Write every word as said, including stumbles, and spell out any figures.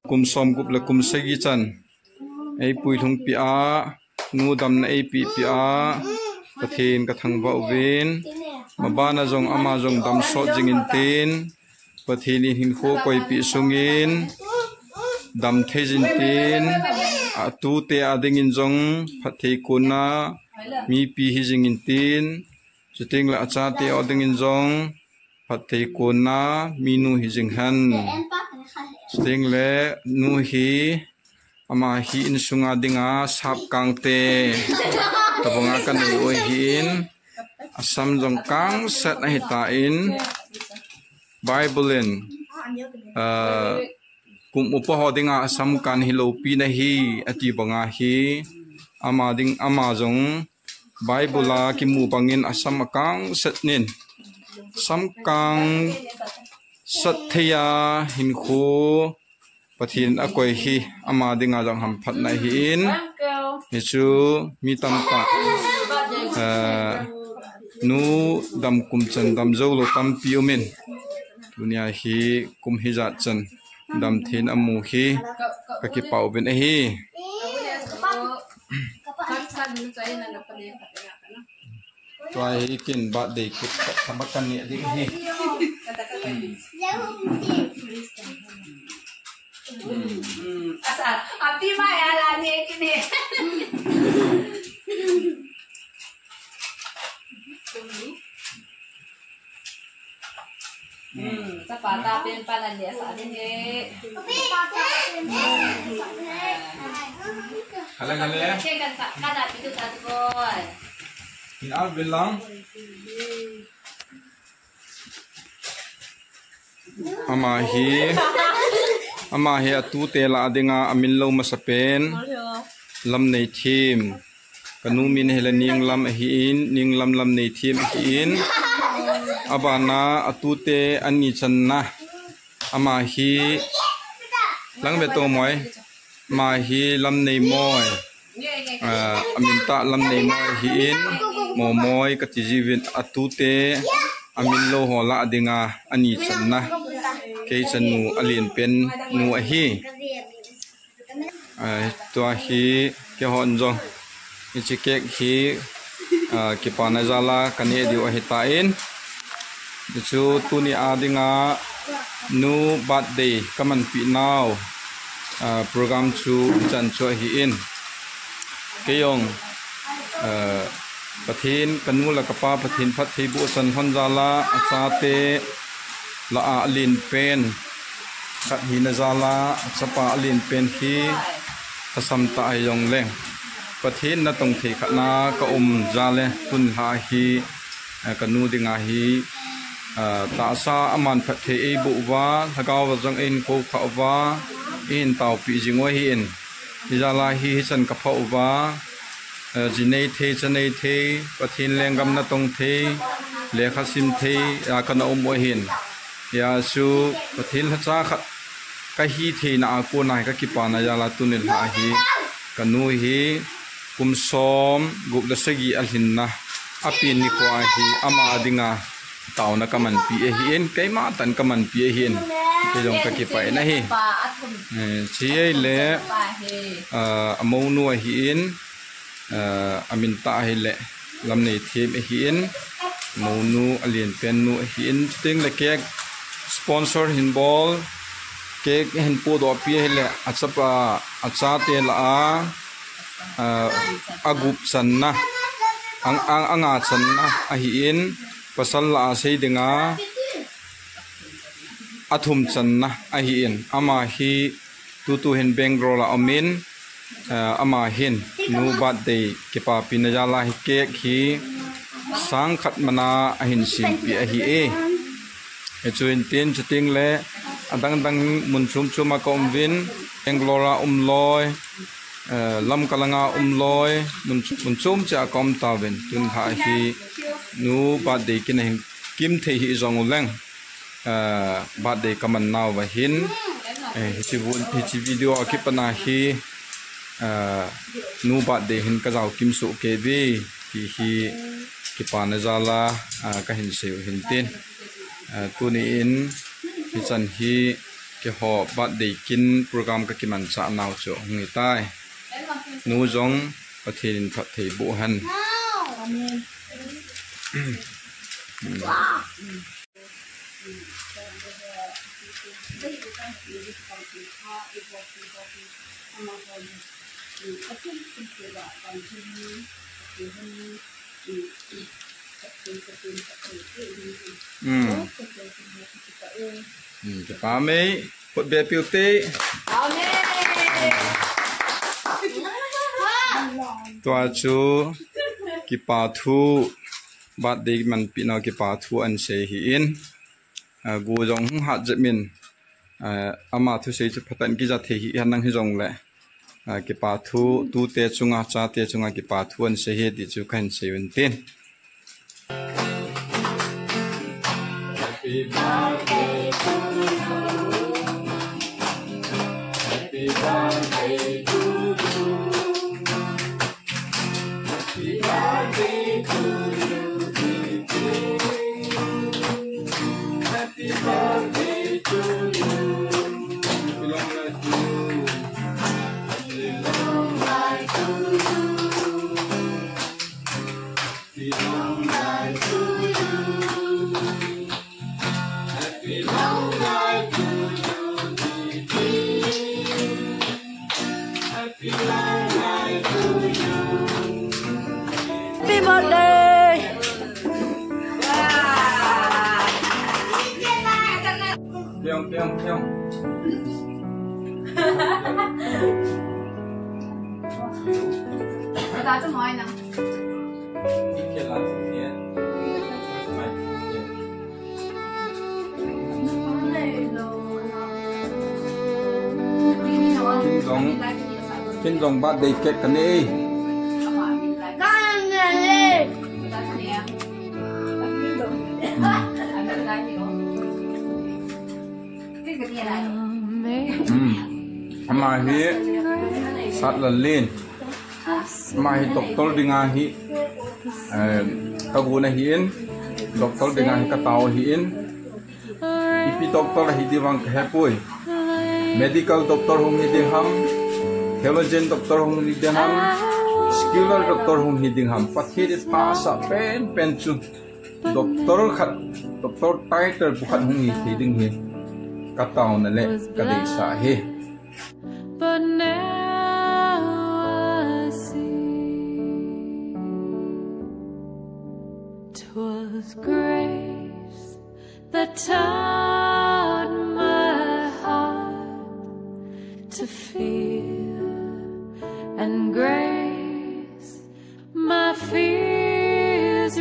Kum som gup le kum sagi chan eipui lhungpi a, nu damna eipehpi a, Pathen kathangvah uvin. Mabana jong ama jong damsot jingin tin, Pathen in hinkho koipeh sungin damthei jingin tin, atute adingin jong phatthei kona mipi hi jingin tin, chuteng le achate adingin jong phatthei kona minu hi jing hen. Chuteng le nu hi ama hi insunga dinga sap kangte tabanga kanei u ahin, asam jong kangset ahitan, Bible in, ah, kum upa ho dinga asam kan hi lopi nahi ati banga hi ama ding, ama jong Bible a kimu bangin asam akangset nin, sam kangset thei a hinkho Pathen akoi hi ama dinga jong hamphatna ahin, hichu mi tamtah, eh, nu dam kum chan dam joulou tampi umin, tunia hi kum hijat chan damtheina amu hi kakipah uvin ahi. Tua hi kin birthday cake khat thama kaneh ding ahi. Hmm, chapa tapen palan le sa ding e. Kale, kale. Ke kan sa, kan api tu sa tu boy. In al bilang. Ama hi, ama hi atute lah a dinga amin lou masapen Lamneithem. Kanu min hi le Ninglam ahin, Ninglam Lamneithem ahin. Abana atute ani channa. Ama hi Langvetomoi. Ama hi Lamneimoi. Ah, amin tah Lamneimoi ahin, Momoi kati jiuvin, atute amin lou ho lah a dinga ani channa. Kei chanu alen pen nu ahi. Ah, tua hi keihon jong hiche cake hi, ah, kipana jal a kaneh diu ahitan. Hichu tuni a dinga nu birthday kamanpi nau, ah, program chu hichan chu ahin. Kei jong, ah, Pathen, kanu le kapa Pathen phattheiboh achan lhon jal a, achate lah a alen pen khat hina jal a, achapa alen pen hi lhasam tah hijongleng, Pathen natong thei khat na kaum jal e, tun lha hi, eh, kanu dinga hi, eh, tahsa aman phatthei eiboh uva, lhagao a jong eihin koukhah uva, eihin taopi jing u ahin. Hijal a hi hichan kapha uva, eh, ji nei thei, cha nei thei, Pathen lenggam natong thei, lekha sim thei a kana um u ahin. Hijeh chun Pathen lhacha khat kahi theina a kona hi kakipana jal a tuni lha hi kanu hi kum som gup le sagi alhinna apen nikho a hi ama dinga taona kamanpi ahin, keima tah in kamanpi ahin, kei jong kakipah in ahi. Eh, hiche ahile, ah, amounu ahin, ah, amin tah ahile Lamneithem ahin, mounu alen pen nu ahin, chuteng le cake sponsor hin bol, cake hin podoh pi ahile, achapa, achate lah a, ah, agup channa, ang, ang, anga channa ahin, pasal lah a sei dinga athum channa ahin, ama hi tutu hin Bangalore a umin, ah, ama hin nu birthday kipapina jal a hi cake hi sang khat mana ahin sempi ahi e. Hichu hin tin, chuteng le adang dang mun chom chom a kaum uvin, Bangalore a um loi, eh, Lamka langa um loi, mun, mun chom cheh a kaum tauvin, tun lha hi nu birthday kin ahin kim thei hih jong uleng, eh, birthday kaman nauva hin, eh, hiche vu-, hiche video a kipana hi, eh, nu birthday hin kajao kim soh kei uve, ti hi kipana jal a, ah, kahin sei u hin tin. Ah, tuni in hichan hi Keiho birthday kin program kakimanchah nau chu hung hitai. Nu jong Pathen in phatthei boh hen. Hmm. Hmm, kipa mai, khut be piu te. Amen. Tua chu kipa thu, birthday manpi nau kipa thu ahin sei hi in. Ah, gu jong hung hat jep in. Ah, ama thusei chu phatah in kija thei hi hen nang hijongle. Ah, kipa thu, tute chunga, chate chunga kipa thu ahin sei hi ti chu kahin sei un tin. Happy birthday to you. Happy birthday to you. Happy birthday to you, Didi. Happy birthday to you. Happy long life to you. Happy long life to you. Happy long life to you. Happy long life to you, Didi. Happy long life to you. Happy birthday. Piang, piang, piang. Kita tu mai na. Kin jong, kin jong birthday cake kanei. Hmm. Ama hi Satlallen. Ama hi doctor dinga hi, eh, kagon ahin, doctor dinga hi katao ahin. Ipi doctor ahi ding vang kahepoi. Medical doctor hung hi ding ham, theologian doctor hung hi ding ham, secular doctor hung hi ding ham. Pathen in pha asah penpen chu doctor khat, doctor title pu khat hung hi thei ding hi kataona le kadeisah ahi. But now I see 'twas grace that taught my heart to fear, and grace my fears